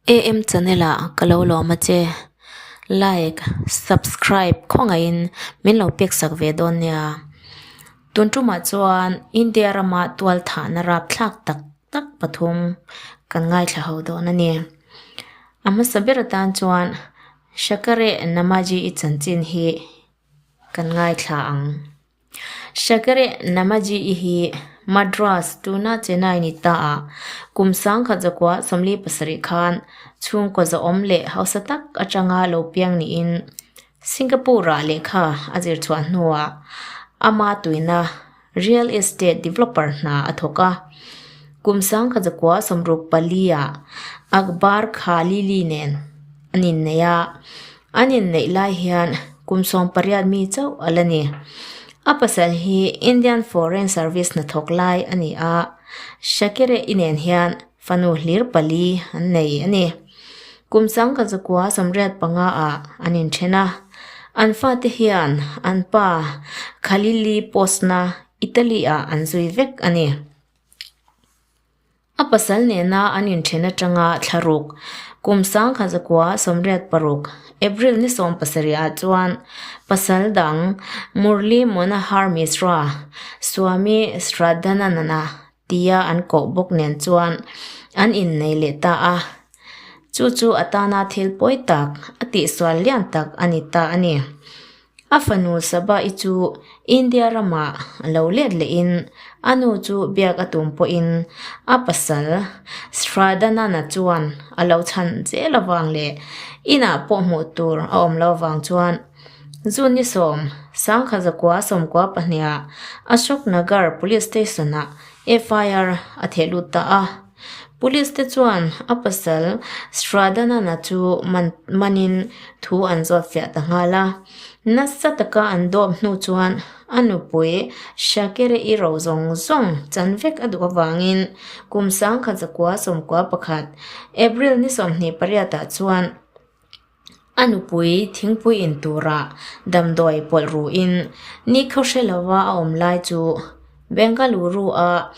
AM channel ah ka lo lawm a che. Like, subscribe khawngaihin min lo pek sak ve dawn nia. Tun tumah chuan India rama tual thahna rapthlak tak tak pathum kan ngaithla ho dawn a ni. A hmasa ber atan chuan Shakare Namaji i chanchin hi kan ngaithla ang. Shakare Namaji i hi Madras tuna Chennai ni ta ah kum 1947 khan chhungkaw zahawm leh hausa tak atanga lo piang niin Singapore ah lehkha a zir chhuah hnuah ama tuina real estate developer hna a thawk a. Kum 1964 ah Akbar Khalili nen an inneih a. An inneih lai hian kum 18 mi chauh a la ni. A pasal hi Indian Foreign Service hnathawk lai a ni a, Shakira i nen hian fanu hlir pali an nei a ni. Kum 1985 ah an inthen a, an fate hian an pa Khalili post-na Italy ah an zui vek a ni. A pasal nena an inthen atanga thlaruk, kum 1986, April ni 17 ah chuan pasal dang Murli Manohar Mishra, Swami Shraddhanananda tia an koh bawk nen chuan an innei leh ta a. Chu chu a tana thil pawi tak, a tihsual lian tak a ni ta a ni. A fanu Saba-i chu India ramah a lo let lehin a nu chu biak a tum pawhin a pasal Shraddhanana chuan a lo chhan zel avang leh inah pawh hmuh tur a awm lo avang chuan June ni 10, 1992 ah Ashok Nagar Police Station-ah FIR a theh lut ta a. Police te chuan a pasal Shraddhanana chu man manin thu an zawt fiah ta nghal a. Nasa taka an dawp hnu chuan a nupui Shakira-i ro zawng zawng chan vek a duh avangin kum 1991 April ni 28 ah chuan A nupui thingpui in tura damdawi pawlh ruhin ni khaw hre lova a awm lai chu Bengaluru a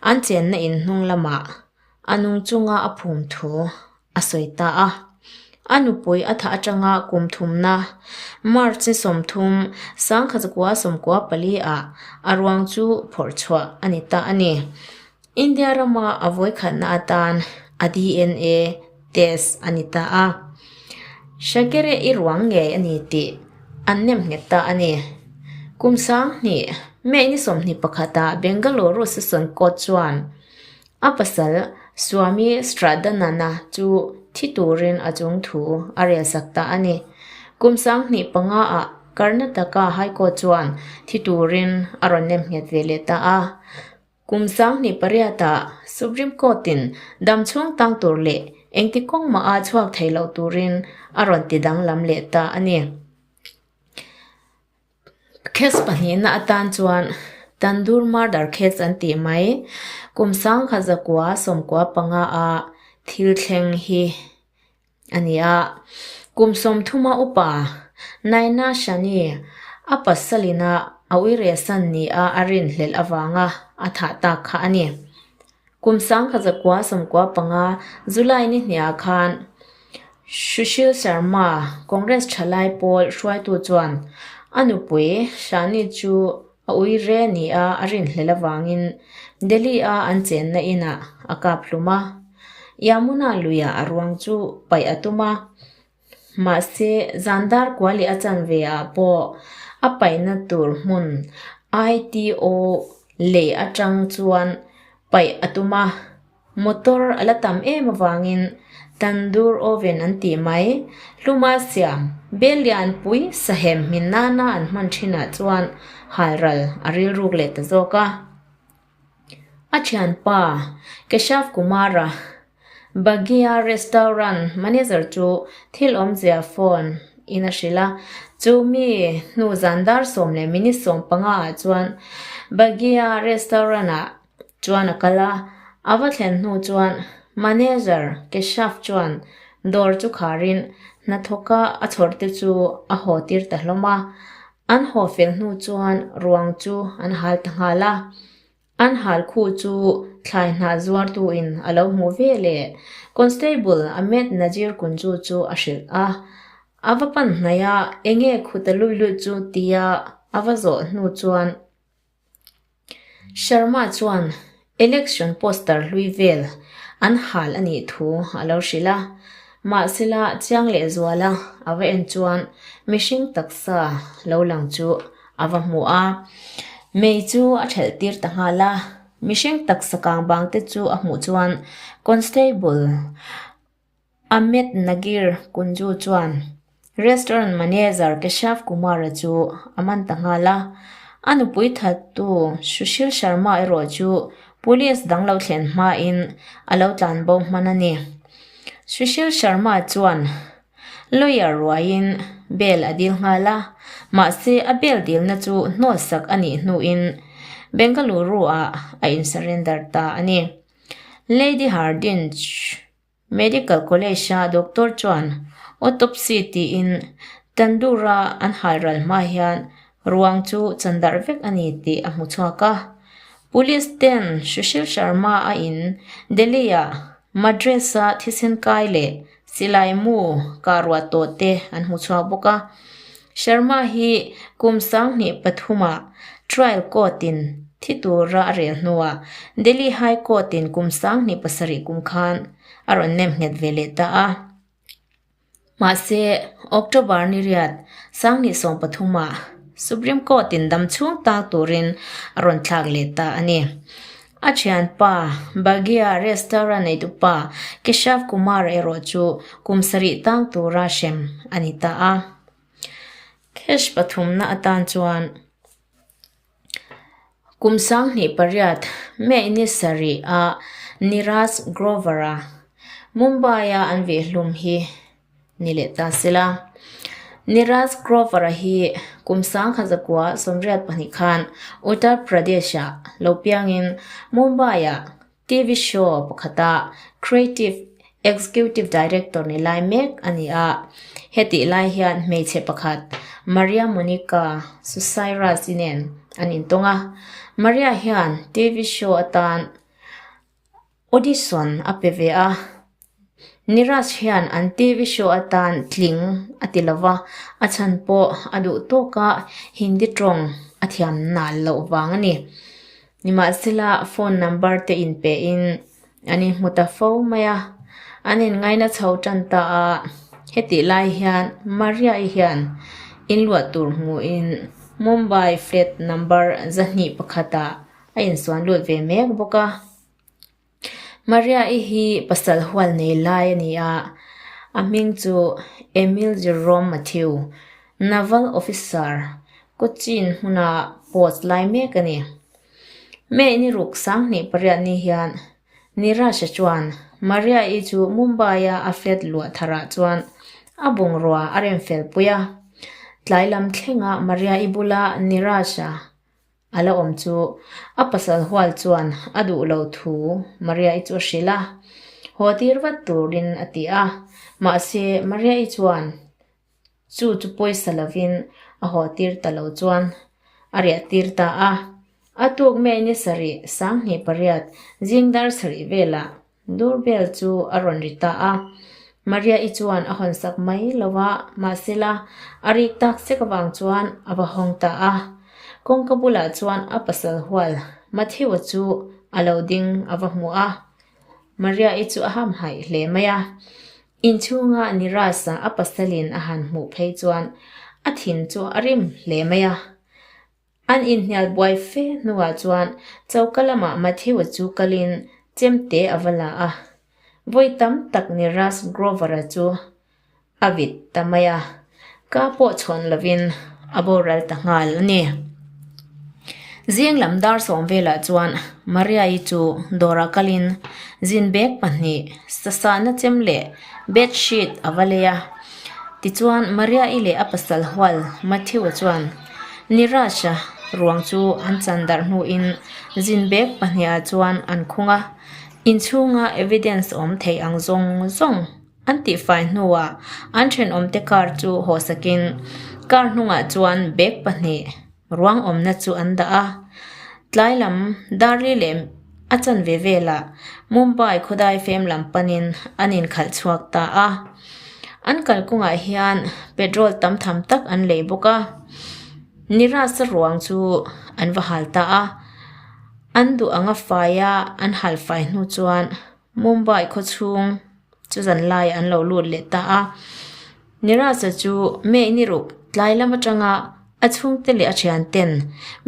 an chenna in hnung lamah a nung chunga a phum thu a sawi ta a. A nupui a thah atanga kum thumna March ni 30, 1994 ah a ruang chu phawrh chhuah a ni ta a ni. India rama a vawikhatna atan a DNA test a ni ta a. Shakira i ruang ngei a ni tih an nem nghet ta a ni. Kum 2000 May ni 21 ah Bengaluru Session Court chuan a pasal Swami Shraddhananda chu thi turin a chung thu a rel sak ta a ni. Kum 2005 ah Karnataka High Court chuan thi turin a rawn nem nghet ve leh ta a. Kum 2008 ah Supreme Court in dam chhung tang tur leh engti kawng mah a chhuak thei lo turin a rawn ti danglam leh ta a ni. Case pahnihna atan chuan Tandoor Murder Case an tih mai kum 1995 a thil thleng hi a ni a. Kum 30 a upa Naina Shani a pasalina a uiresan ni a a rinhlelh avanga a thah tak kha a ni. Kum 1995 July ni hniah khan Sushil Sharma, Congress thalai pawl hruaitu chuan a nupui Shani chu a uire ni a a rinhlelh avangin Delhi-a an chenna inah a kap hlum a. Yamuna luiah a ruang chu paih a tum a. Mahse, zan dar kua leh a chanve ah pawh a paihna tur hmun ITO lei atang chuan paih a tum a. Motor a la tam em avangin tandoor oven an tih mai. Hluma siam bel lianpui sahem hmin nana an hman thinah chuan halral a rilruk leh ta zawk a. A thianpa Keshav Kumara Bagia restaurant manager chu thil awmzia phone in a hrilh a. Chu mi hnu zan dar 10:15 ah chuan Bagia restaurant ah chuan a kal a. A va thlen hnu chuan manager Keshav chuan dawr chu kharin hnathawka a chhawr te chu a haw tir ta hlawm a. An haw fel hnu chuan ruang chu an hal ta nghal a. An hal khu chu thlai hnah zuartuin a lo hmuh ve leh Constable Ahmed Nazir Kunju chu a hrilh a. A va pan hnaih a, enge khuta lui lut chu tia a va zawh hnu chuan Sharma chuan election poster hlui vel an hal a nih thu a lo hrilh a. Mahsela chiang leh zuala a va en chuan mihring taksa lo lang chu a va hmu a. Mei chu a thelh tir ta nghal a, mihring taksa kang bang te chu a hmuh chuan Constable Ahmed Nagir Kunju chuan Restaurant Manager Keshav Kumar-a chu a man ta nghal a. A nupui thattu Sushil Sharma erawh chu Police dang lo thlen hmain a lo tlanbo hman a ni. Sushil Sharma chuan lawyer ruaiin bail a dil nghal a, mahse a bail dilna chu hnawlsak a nih hnuin Bengaluru-ah a in-surrender ta a ni. Lady Hardinge Medical College-a doctor chuan autopsy tiin Tandoor-a an halral hma hian ruang chu chandarh vek a ni tih a hmu chhuak a. Police ten Sushil Sharma a in Delhi-ah Madras-a thisen kai leh silai mu kah ruah tawh te an hmu chhuak bawk a. Sharma hi kum 2003 ah trial court-in thi tura a rel hnuah Delhi High Court-in kum 27 kum khan a rawn nem nghet ve leh ta a. Mahse, October ni riat 2013 ah Supreme Court-in dam chhung tang turin a rawn thlak leh ta a ni. A thianpa, Bagia restaurant neitupa Keshav Kumar erawh chu kum sarih tang tura hrem a ni ta a. Cash pathumna atan chuan kum 28 May ni sarih a Neeraj Grover-a Mumbai-a an vihhlum hi ni leh ta sela. Neeraj Grover-a hi kum 1982 khan Uttar Pradesh-ah lo piangin Mumbai-ah TV show pakhata creative executive director ni lai mek a ni a. Hetih lai hian hmeichhe pakhat Maria Monica Susairaj-i nen an intawng a. Maria hian TV show atan Audition a pe ve a, Neeraj hian an TV show atan tling a ti lo va, a chhan pawh a duh tawk a, Hindi tawng a thiam nal loh vang a ni. Nimahsela phone number te inpehin an inhmu ta fo mai a, an inngaina chho tan ta a, hetih lai hian Maria-i hian inluah tur hmuhin Mumbai flat number 201 ah a insuan lut ve mek bawk a. Maria-i hi pasal hual nei lai a ni a, a hming chu Emil Jerome Mathew, Naval Officer, Cochin hmuna post lai mek a ni. May ni ruk 28 ni hian Niraj-a chuan Maria-i chu Mumbai-a a flat luah tharah chuan a bungrua a rem fel pui a. Tlai lam thlenga Maria-i bula Niraj-a A la awm chu a pasal hual chuan a duh lo thu Maria-i chu a hrilh a, haw tir vat turin a ti a. Mahse, Maria-i chuan chu chu pawisa lovin a haw tir ta lo chuan a riah tir ta a. A tuk May ni sarih 28 zing dar sarih velah Doorbell chu a rawn ri ta a, Maria-i chuan a hawn sak mai lo a, mahsela a rik tak sek avang chuan a va hawng ta a. Kawngka bulah chuan a pasal hual Matthew-a chu a lo ding a va hmu a, Maria-i chu a hamhaih hle mai a. Inchhunga Niraj-a a pasalin a han hmuh phei chuan a thin chu a rim hle mai a. An inhnial buai fe hnuah chuan choka lamah Matthew-a chu kalin chemte a va la a, vawi tam tak Niraj Grover-a chu a vit ta mai a, ka pawh chhawn lovin a boral ta nghal a ni. Zing lam dar sawm velah chuan Maria-i chu dawrah kalin zin bag pahnih, sasahna chem leh bed sheet a va lei a. Tichuan Maria-i leh a pasal hual Matthew-a chuan Niraj-a ruang chu an chan darh hnuin zin bag pahnihah chuan an khung a, inchhunga evidence awm thei ang zawng zawng an tihfai hnuah an thenawmte car chu hawhsakin car hnungah chuan bag pahnih ruang awmna chu an dah a. Tlai lam dar li leh a chanve velah Mumbai khawdai fem lam panin an inkhalh chhuak ta a. An kalkawngah hian petrol tam tham tak an lei bawk a. Nirasa ruang chu an va hal ta a. An duh anga faia an hal fai hnu chuan Mumbai khawchhung chu zan laiah an lo lut leh ta a. Nirasa chu May ni ruk tlai lam atanga a chhungte leh a thianten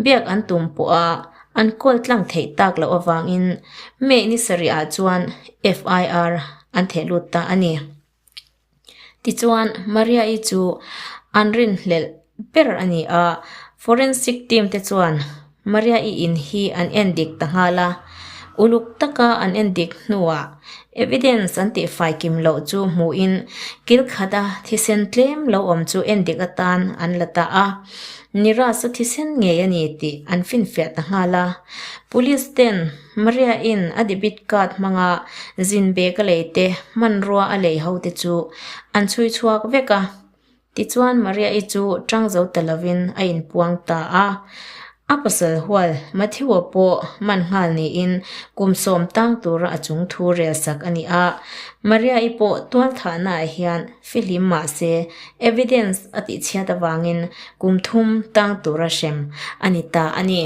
biak an tum pawha an kawl tlang theih tak loh avangin May ni sarih ah chuan FIR an theh lut ta a ni. Tichuan Maria-i chu an rinhlelh ber a ni a, forensic team te chuan Maria-i in hi an en dik ta nghal a, uluk taka an en dik hnuah evidence an tihfai kim loh chu hmuhin kil khata thisen tlem lo awm chu en dik atan an la ta a, Niraj-a thisen ngei a ni tih an finfiah ta nghal a. Police ten Maria-in a debit card hmanga zin bag a lei te, hmanrua a lei ho te chu an chhui chhuak vek a. Tichuan Maria-i chu tang zo ta lovin a inpuang ta a. A pasal hual Matthew-a pawh man nghal niin kum sawm tang tura a chung thu rel sak a ni a. Maria-i pawh tualthahnaah hian fihlim mah se evidence a tihchhiat avangin kum thum tang tura hrem a ni ta a ni.